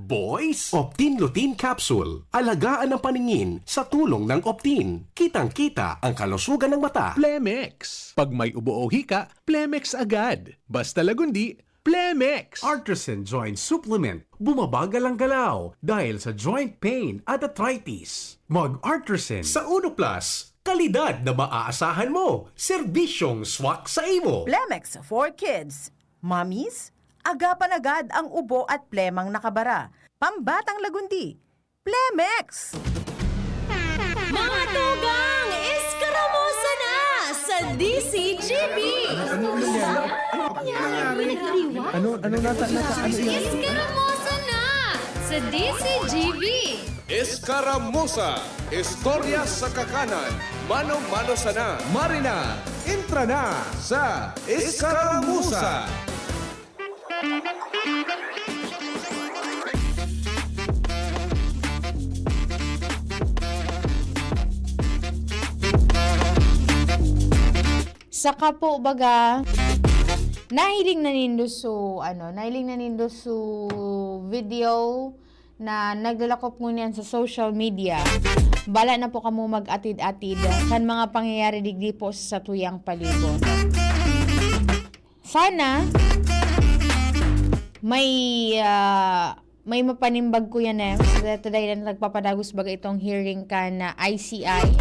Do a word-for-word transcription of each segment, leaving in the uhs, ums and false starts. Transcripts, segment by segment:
Boys, Optin Lutein Capsule. Alagaan ang paningin sa tulong ng Optin. Kitang-kita ang kalusugan ng mata. Plemex. Pag may ubo o hika, Plemex agad. Basta Lagundi, Plemex. Artisan Joint Supplement. Bumabagal ang galaw dahil sa joint pain at arthritis. Mag-Artisan. Sa Uno Plus, kalidad na maaasahan mo. Serbisyong swak sa imo. Plemex for kids. Mommies, agapan agad ang ubo at plemang nakabara. Pambatang Lagundi, Plemex! Mga tugang, eskaramusa na sa D C G B! Ano, ano, ano nangyari? Ano nangyari? Ano, ano nata-, nata-, ano yan? Eskaramusa na sa D C G B! Eskaramusa, istorya sa kakanan, mano-mano sana. Marina, entra na sa Eskaramusa! Saka po, baga, nahiling na nindo su, ano, nahiling na nindo su video na naglalakop ngunyan sa social media. Bala na po kamo mag-atid-atid kan mga pangyayari digdi po sa satuyang palibot. Sana may, ah, may mapanimbag, Kuya Nems. Dahil today na nagpapadagos baga itong hearing kan I C I.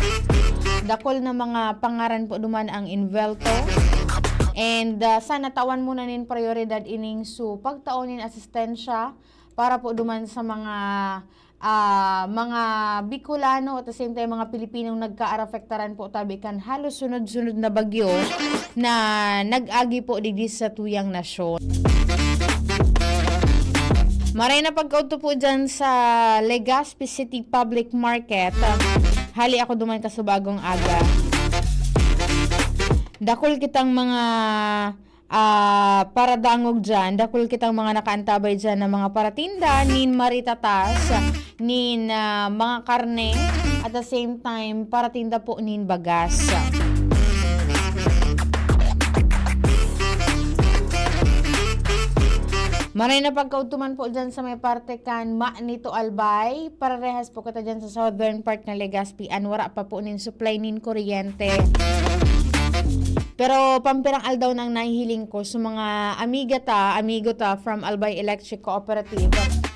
Dakul na mga pangaran po duman ang involto. And, ah, sana tawan mo na nin prioridad ining su pagtao nin asistensya para po duman sa mga, ah, mga Bicolano at the same time mga Pilipinong nagkaarapektaran po tabi kan halos sunod-sunod na bagyo na nag-agi po digdi sa tuyang nasyon. Maray na pagkaudto po dyan sa Legazpi City Public Market. Hali ako duman kasubagong aga. Dakul kitang mga ah, paradangog dyan, dakul kitang mga nakaantabay dyan na mga paratinda nin maritatas, nin, ah, mga karne, at the same time, paratinda po nin bagas. Maray na pagkaudtuman po dyan sa may parte kan Manito Albay. Pararehas po kita dyan sa southern part na Legazpi, an wara pa po nin supply nin kuryente. Pero pampirang aldaw nang nahihiling ko sa mga amiga ta, amigo ta from Albay Electric Cooperative.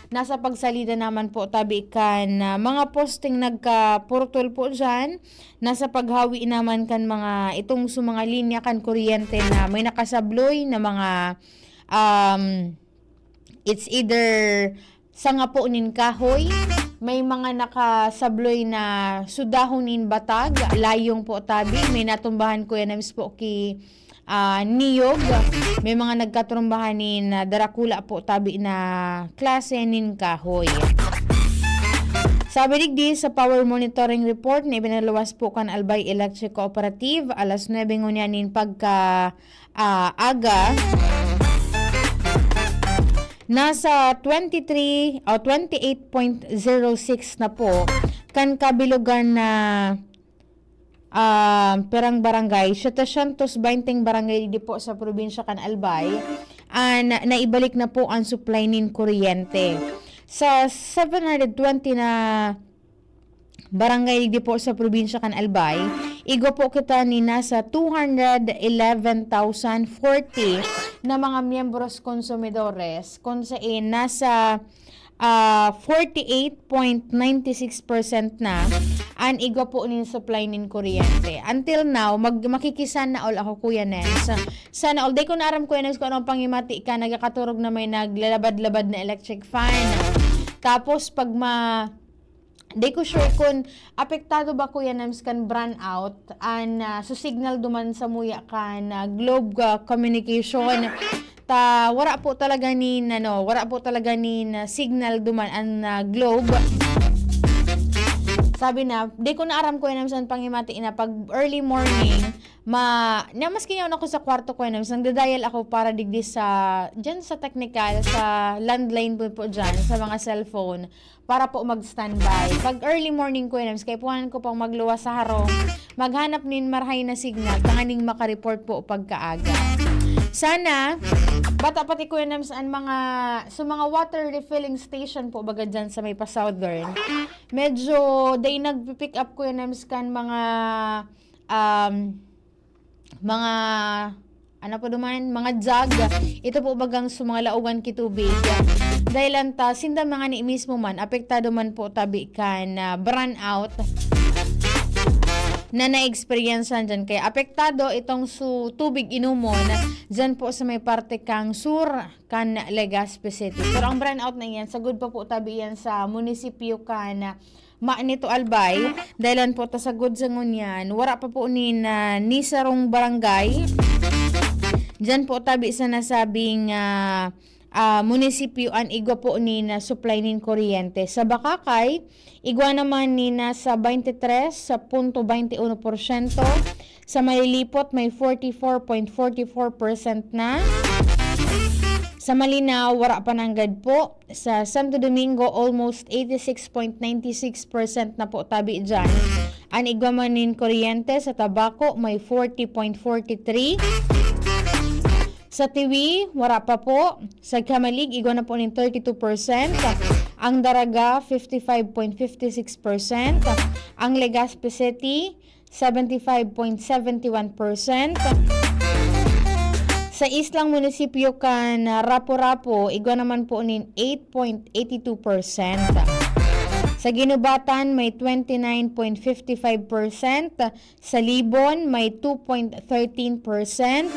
Nasa pagsalida naman po tabi kan, ah, mga posting nagkapurtol po dyan. Nasa paghawi naman kan mga, itong sa mga linya kan kuryente na may nakasabloy na mga, um, it's either sanga po nin kahoy, may mga nakasabloy na su dahon nin batag, layong po tabi, may natumbahan, Kuya Nems, po ki, ah, niyog, may mga nagkatrumbahan nin, ah, darakula po tabi na klase nin kahoy. Sabi digdi sa power monitoring report na ibinaluwas po kan Albay Electric Cooperative, alas nuebe ngunyan nin pagka ah, aga, nasa twenty-three o twenty-eight point zero six na po kan kabilugan na, ah, perang barangay, setecientos benteng barangay di po sa probinsya kan Albay, ah, na, naibalik na po ang supply nin kuryente. Sa seven hundred twenty na barangay digdi po sa probinsya kan Albay, igwa po kita ni nasa two hundred eleven thousand forty na mga miyembros konsumidores, kun sain nasa, ah, forty-eight point nine six percent na an igwa po nin supply nin kuryente. Until now, mag-, makikisana all ako, Kuya Nens. Sana all. Di ko na aram, Kuya Nens, kung anong pangimati ka, nagkakaturog na may naglalabad-labad na electric fan. Tapos, pag ma-, Di ko sure kun apektado ba, Kuya Nams, kan brownout an, ah, su signal duman samuya kan, ah, Globe, ah, Communication. Ta wara po talaga nin, ano, wara po talaga nin, ah, signal duman an, ah, Globe. Sabi na, di ko na aram, Kuya Nams, an pangimati na pag early morning, ma-, na maski yaon ako sa kwarto, Kuya Nams, nagda-dial ako para digdi sa, dyan sa technical, sa landline po, po dyan, sa mga cellphone. Para po mag-standby. Pag early morning, Kuya Nams, kaipuhanan ko pang magluwas sa harong, maghanap nin marahay na signal, tanganing maka-report po pagkaaga. Sana, Bata pati, Kuya Nems, an mga, so, mga water refilling station po baga dyan sa may pa-southern. Medyo they nagpi-pick up, Kuya Nems, kan mga, um, mga, ano po duman, mga jug. Ito po bagang sa mga laogan ki tubig. Dahil anta, sinda mga ni mismo man, apektado man po tabi kan, ah, brownout na na-experience dyan. Kaya apektado itong su tubig inomon dyan po sa may parte kang sur kan Legazpi City. Pero ang brownout na iyan, sagod pa po tabi iyan sa munisipyo kan Manito, Albay. Dahilan po ta sagod sa ngunyan, wara pa po nin, ah, ni sarong barangay. Diyan po tabi sa nasabing, ah, ah, munisipyo an igwa po nin, ah, supply nin kuryente. Sa Bacacay, igwa naman ni nasa twenty-three sa punto twenty uno porsyento. Sa Malilipot, may forty-four point forty-four percent na. Sa Malinao, wara pa nanggad po. Sa Santo Domingo, almost eighty-six point nine six percent na po tabi dyan. An igwa man nin kuryente sa Tabaco, may forty point forty-three. Sa Tiwi, wara pa po. Sa Camalig, igwa na po nin thirty-two percent. Ang Daraga, fifty-five point fifty-six percent. Ang Legazpi City, seventy-five point seventy-one percent. Sa islang munisipyo kan Rapu-Rapu, igwa naman po nin eight point eighty-two percent. Sa Guinobatan, may twenty-nine point fifty-five percent. Sa Libon, may two point thirteen percent.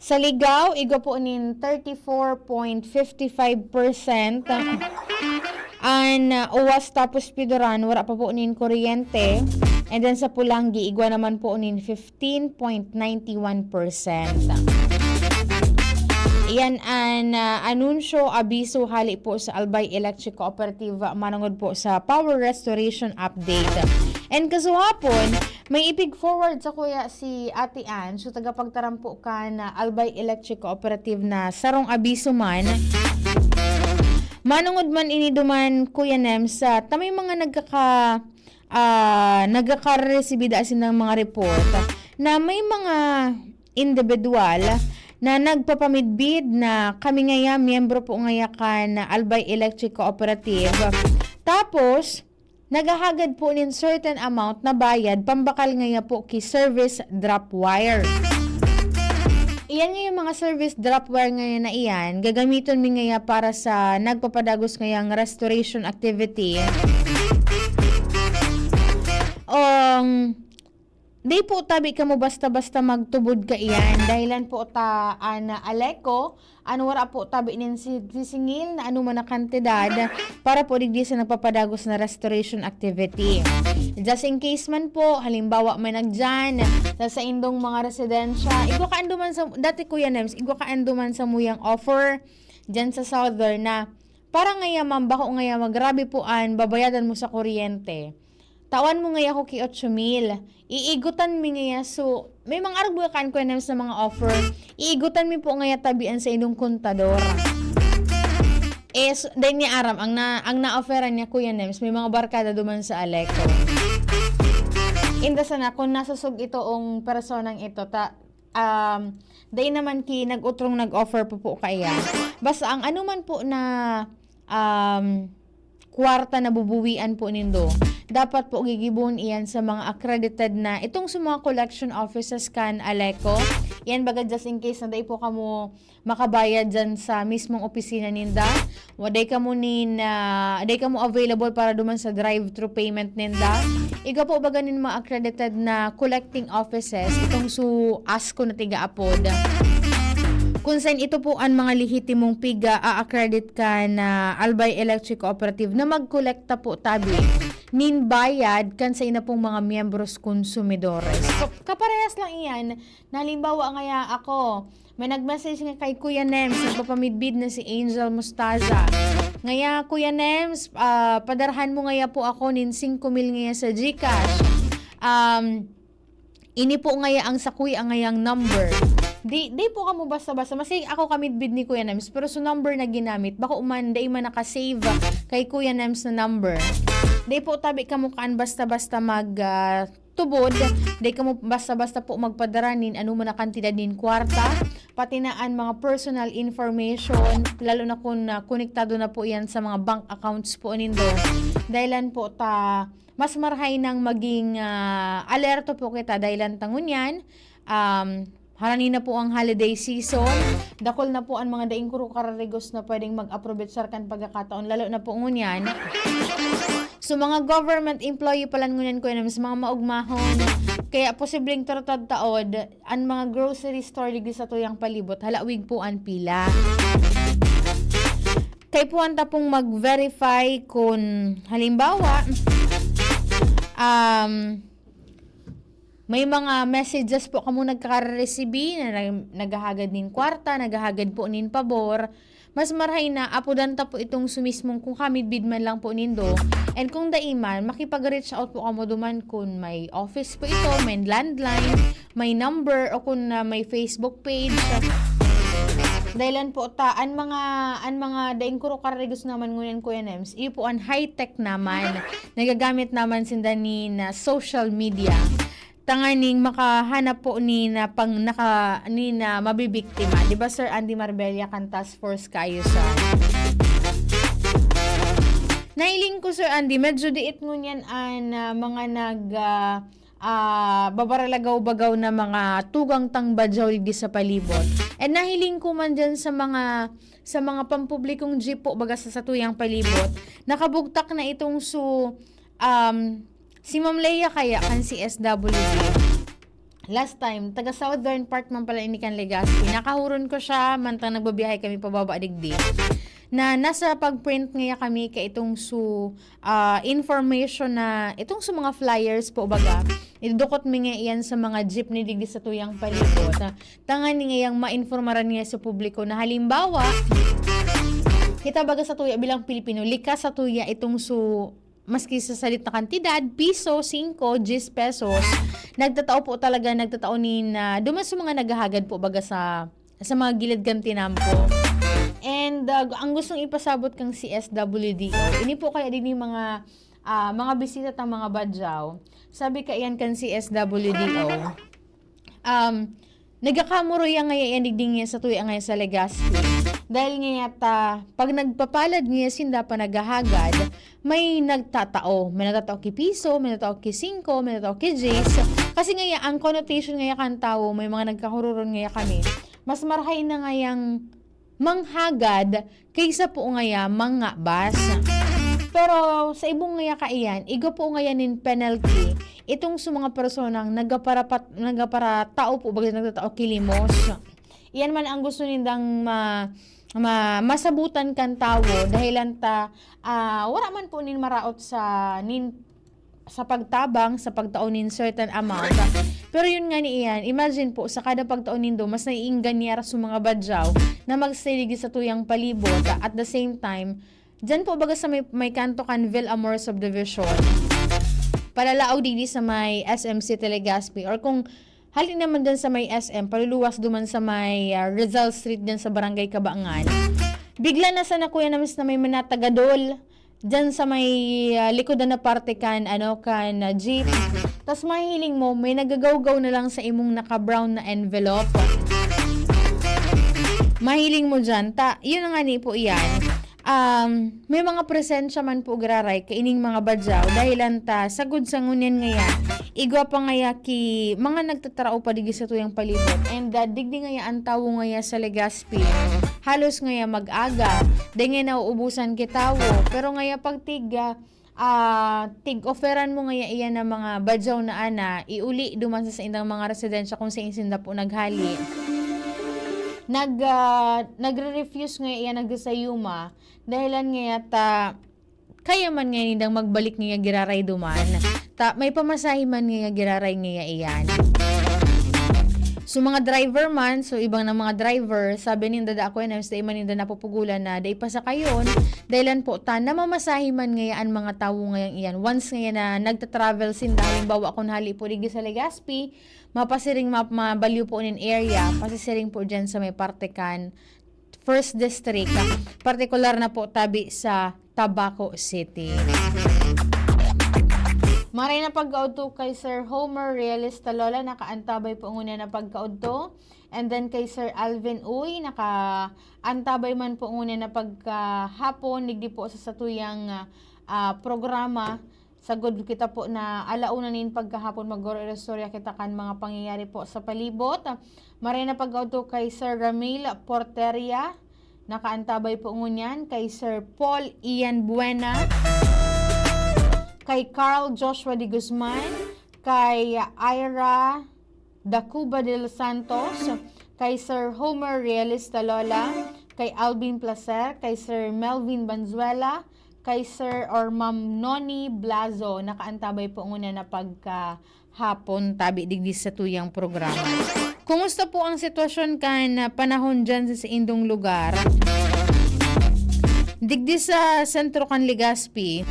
Sa Ligao, igwa po nin thirty-four point fifty-five percent. An, uh, Uwas tapos Pidoran, wara pa po nin kuryente. And then sa Pulanggi, igwa naman po nin fifteen point nine one percent. Iyan an, uh, anunsyo, abiso hali po sa Albay Electric Cooperative, uh, manungod po sa power restoration update. And kasuhapon, may ipig-forward sa kuya si Ate Ann, so tagapagtaram po kan Albay Electric Cooperative na sarong abiso man. Manungod man ini duman, Kuya Nem, sa ta may mga nagkaka-, ah, nagkakaresibi da asin ng mga report na may mga individual na nagpapamidbid na kami ngaya, miyembro po ngaya kan Albay Electric Cooperative. Tapos, naghahagad po nin certain amount na bayad pambakal ngaya po ki service drop wire. Iyan nga yung mga service drop wire ngayon na iyan, gagamiton mi ngaya para sa nagpapadagos ngayang restoration activity. Um, di po tabi kamo basta-basta magtubod kaiyan. Dahilan po ta an Aleco, an wara po tabi nin si-, sisingil na anoman na kantidad para po digdi sa nagpapadagos na restoration activity. Just in case man po, halimbawa may nagdiyan sa saindong mga residensya, igwa ka anduman sa, dati Kuya Nems, igwa ka anduman sa muyang offer diyan sa Southern na para ngaya man, bako ngaya, magrabe po an babayadan mo sa kuryente. Tawan mo ngaya ako ki otso mil. Iigutan mi ngaya. So, may mga arog mga kan Kuya Nems na mga offer. Iigutan mi po ngaya tabi an saindong kontador. Eh, s-, dai niya aram, ang na-, ang na-offeran niya, Kuya Nems, may mga barkada duman sa Aleco. Inda sana, kung nasasog ito ang personang ito, ta-, um, dai naman ki nag-utrong nag-offer po po kaya. Basta ang anuman po na, um, kwarta na bubuwian po nindo, dapat po gigibon iyan sa mga accredited na, itong sa mga collection offices kan Aleco. Yan baga just in case na dai po kamo makabayad dyan sa mismong opisina ninda. Wa, dai kamo nin, ah, dai kamo available para duman sa drive-thru payment ninda. Igwa po baga nin mga accredited na collecting offices, itong su ASCO na tiga-apod. Kung saan ito po ang mga lehitimong piga-a-accredit kan Albay Electric Cooperative na magkolekta po tabi nin bayad kan sa ina pong mga miyembros konsumidores. So, kaparehas lang iyan. Na halimbawa ngaya ako, may nag-message nga kay Kuya Nems, nagpapamidbid na si Angel Mostaza. Ngaya, Kuya Nems, ah, padarhan mo ngaya po ako nin singko mil ngaya sa GCash. Um, ini po ngaya ang sakuya ngayang number. Di, di po kamo basta-basta. Maski ako kamidbid ni Kuya Nems, pero so number na ginamit, bako man, dai man naka-save kay Kuya Nems na number. Di po tabi kamo kaan basta-basta mag, ah, tubod, dai kamo basta-basta po magpadara nin anoman na kantidad nin kwarta pati na an mga personal information, lalo na kun, ah, konektado na po yan sa mga bank accounts po nindo. Dahilan po ta mas marahay nang maging, ah, alerto po kita dahilan ta ngunyan, um, harani na po ang holiday season. Dakul na po an mga daing kuro kararigos na pwedeng mag-aprobetsar kan pagkakataon, lalo na po ngunyan. So, mga government employee pa lang ngunyan, Kuya Nams, mga maugmahon. Kaya posibleng turutad taod, an mga grocery store digdi sa tuyang palibot, halawig po an pila. Kaipuhan ta pong mag-verify kun, halimbawa, um, may mga messages po kamo nagkakaresibi na nag-, naghahagad nin kwarta, naghahagad po nin pabor, mas marahay na apodan ta po itong sumismong kung kamidbid man lang po nindo. And kung dai man, makipag-reach out po kamo duman kun may office po ito, may landline, may number, o kun, ah, may Facebook page. Dahilan po ta, an mga, an mga daing kuro kararigos naman ngunyan, Kuya Nems, iyo po an high-tech naman. Nagagamit naman sinda nin, ah, social media. Tanganing makahanap po nin, ah, pang naka-, nin, ah, mabibiktima. Di ba, Sir Andy Marbella, kan Task Force Kaayusan? Nahiling ko, Sir Andy, medyo diit ngunyan an, ah, mga nag, ah, ah, babaralagaw-bagaw na mga tugang tang badyaw digdi sa palibot. And nahiling ko man dyan sa mga, sa mga pampublikong jeep po, baga sa satuyang palibot, nakabugtak na itong su-, um, si Ma'am Leia kaya kan C S W D. Last time, taga Southern Park man pala ini kan Legazpi. Nakahuron ko siya, mantang nagbabiyahe kami pababa digdi. Na nasa pag-print ngaya kami ka itong su-, ah, information na, itong sa mga flyers po, baga, idudukot mi nga iyan sa mga jeepney digdi sa tuyang palibot. Ah, tanganing ngayang mainformaran niya sa publiko na halimbawa, kita baga sa tuya bilang Pilipino, likas sa tuya itong su-, maski sa salit na kantidad, piso, singko, diyes pesos, nagtatao po talaga, nagtatao nin, ah, duman sa mga naghahagad po baga sa, sa mga gilid kan tinampo. And, ah, ang gustong ipasabot kang C S W D O, ini po kaya din yung mga, ah, mga bisita tang mga badyaw. Sabi kaiyan kan C S W D O, um, nagakamuroya ngaya yan digdi ngaya sa tuya ngaya sa Legazpi. Dahil ngaya ta, pag nagpapalad ngaya sinda pa naghahagad, may nagtatao. May nagtatao ki piso, may nagtatao ki singko, may nagtatao ki diyes. Kasi ngaya, ang connotation ngaya kan tawo, may mga nagkahururon ngaya kami. Mas marahay na ngayang manghagad kaysa po ngaya mangabas. Pero sa ibong ngaya kaiyan, igwa po ngaya nin penalty itong sa mga personang nagaparapat-, nagaparatao po, baga nagtatao ki limos. Iyan man ang gusto nindang ma-, ma-, masabutan kan tawo, dahilan ta, ah, wala man po nin maraot sa nin-, sa pagtabang, sa pagtao nin certain amount. Pero yun nga ni iyan, imagine po, sa kada pagtao nindo, mas naiingganyar sa mga badyaw na magsiligid sa tuyang palibot. At the same time, dyan po baga sa may, may kanto kan Villamor Subdivision, palalaog digdi sa may S M City Legazpi. Or kung hali naman dyan sa may S M, paluluwas duman sa may, ah, Rizal Street dyan sa Barangay Cabangan. Bigla na sana, Kuya Nams, na may manatagadol dyan sa may, ah, likodan na parte kan, ano, kan, ah, jeep. Tas mahiling mo, may nagagawgaw na lang sa imong naka-brown na envelope. Mahiling mo dyan. Ta, yun na nga ni po iyan. Um, may mga presensya man po giraray kaining mga badyaw, dahilan ta, sagod sa ngunyan ngaya, igwa pa ngaya ki mga nagtatarao pa digdi sa tuyang palibot. And, ah, digdi ngaya an tawo ngaya sa Legazpi, halos ngaya mag-aga, dai ngaya nauubusan ki tawo. Pero ngaya pag tig, ah, ah, tig-oferan mo ngaya iyan na mga badyaw na ana, iuli duman sa saindang mga residensya kung sain sinda po naghali. Nag, ah, nagre-refuse ngaya iyan, nagsasayuma, dahilan ngaya ta, kaya man ngaya nindang magbalik ngaya giraray duman. Ta, may pamasahe man ngaya giraray ngaya iyan. So, mga driver man, so, ibang na mga driver, sabi ninda, da ako yan, dai man ninda napupugulan na dai pasakayon, dahilan po ta, namamasahe man ngaya an mga tawo ngayang iyan. Once ngaya na nagta-travel sinda, halimbawa, kung hali po digdi sa Legazpi, mapasiring, ma-, mabalyo po nin area, pasisiring po dyan sa may parte kan First District, partikular na po tabi sa Tabaco City. Maray na pagkaudto kay Sir Homer Realista Lola, nakaantabay po ngunyan na pagkaudto. And then kay Sir Alvin Uy, nakaantabay man po ngunyan na pagkahapon, digdi po sa satuyang, ah, ah, programa. Sagkod kita po na ala una nin pagkahapon, mag-istorya kita kan mga pangyayari po sa palibot. Maray na pagkaudto kay Sir Ramil Porteria, nakaantabay po ngunyan, kay Sir Paul Ian Buena, kay Carl Joshua de Guzman, kay Ira Dacuba de los Santos, kay Sir Homer Realista Lola, kay Alvin Placer, kay Sir Melvin Banzuela, kay Sir or Ma'am Noni Blazo. Nakaantabay po ngunyan na pagkahapon tabi digdi sa tuyang programa. Kumusta po ang sitwasyon kan, ah, panahon dyan sa, sa indong lugar? Digdi sa sentro kan Legazpi,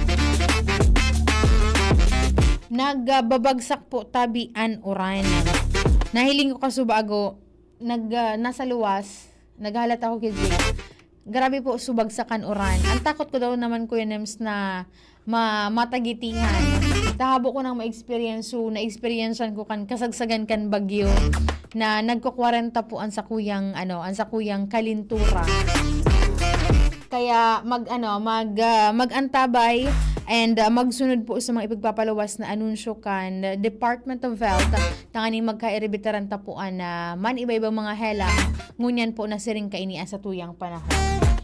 nagbabagsak po tabi an uran. Nahiling ko kasubago, nag, ah, nasa luwas, naghalat ako ki Jake. Grabe po, subagsak an uran. Ang takot ko daw naman, Kuya Nems, na ma-, matagitihan. Tahabo ko nang ma-experience, so na-experiencean ko kan kasagsagan kan bagyo na nagkukwarenta po ang sakuyang, ano, ang sakuyang kalintura. Kaya mag, ano, mag, ah, mag-antabay and, ah, magsunod po sa mga ipagpapaluwas na anunsyo kan Department of Health, tanganing magkairibitaran ta po an, ah, man iba-ibang mga helang, ngunyan po na siring kaini an satuyang panahon.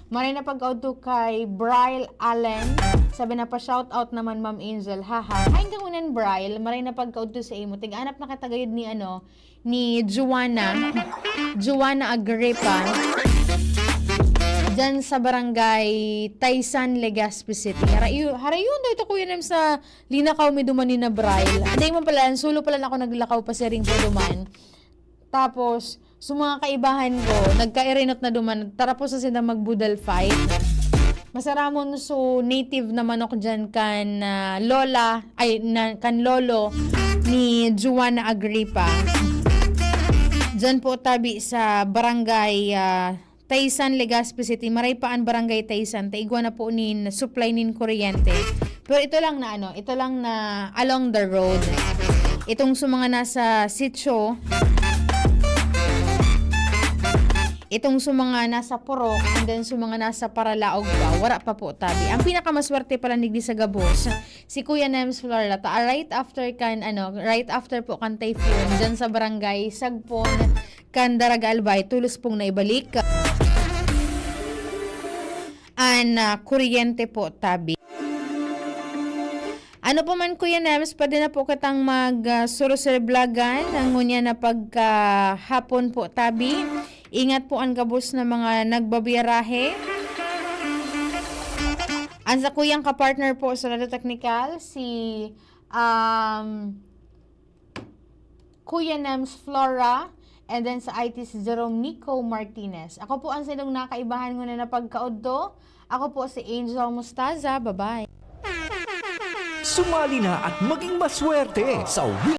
Maray na pagkaudto kay Bryle Allen, sabi na pa-shoutout naman, Ma'am Angel, haha. Hain ka ngunyan, Bryle, maray na pagkaudto sa imo. Tig-anap na kita gayud ni, ano, ni Joanna, Joanna Agripa, dyan sa barangay Taysan, Legazpi City. Harayo-, harayon daw ito, Kuya Nems, sa linakaw mi duman ni na Bryle. Anday man pala, solo pala na ako naglakaw pa siring po duman. Tapos, so mga kaibahan ko, nagkairinot na duman, tara po sa sila magbudal fight. Masaramon, so native na manok dyan kan, ah, lola, ay, na, kan lolo ni Joanna Agripa. Dyan po tabi sa barangay, ah, Taysan, Legazpi City. Maray pa an barangay Taysan. Ta igwa na po nin supply nin kuryente. Pero ito lang na ano, ito lang na along the road. Itong sa mga nasa sitio, itong sa mga nasa purok, and then sa mga nasa paralaog pa, wara pa po tabi. Ang pinakamaswerte pala digdi sa gabos, si Kuya Nems Florla, ta right after kan, ano, right after po kan typhoon, dyan sa barangay Sagpon, kan Daraga Albay, tulos pong naibalik an, ah, kuryente po tabi. Ano pa man, Kuya Nems, pwede na po kitang mag, ah, surusirblagan ang ngunyan na pagkahapon po tabi. Ingat po ang gabos na mga nagbabiyarahe. Ang sakuyang kapartner po sa Lado Teknikal, si, um, Kuya Nems Flora, and then sa I T si Jerome Nico Martinez. Ako po ang silong nakaibahan ngunyan na pagkaudto. Ako po si Angel Mostaza. Bye-bye. Sumali na at maging maswerte sa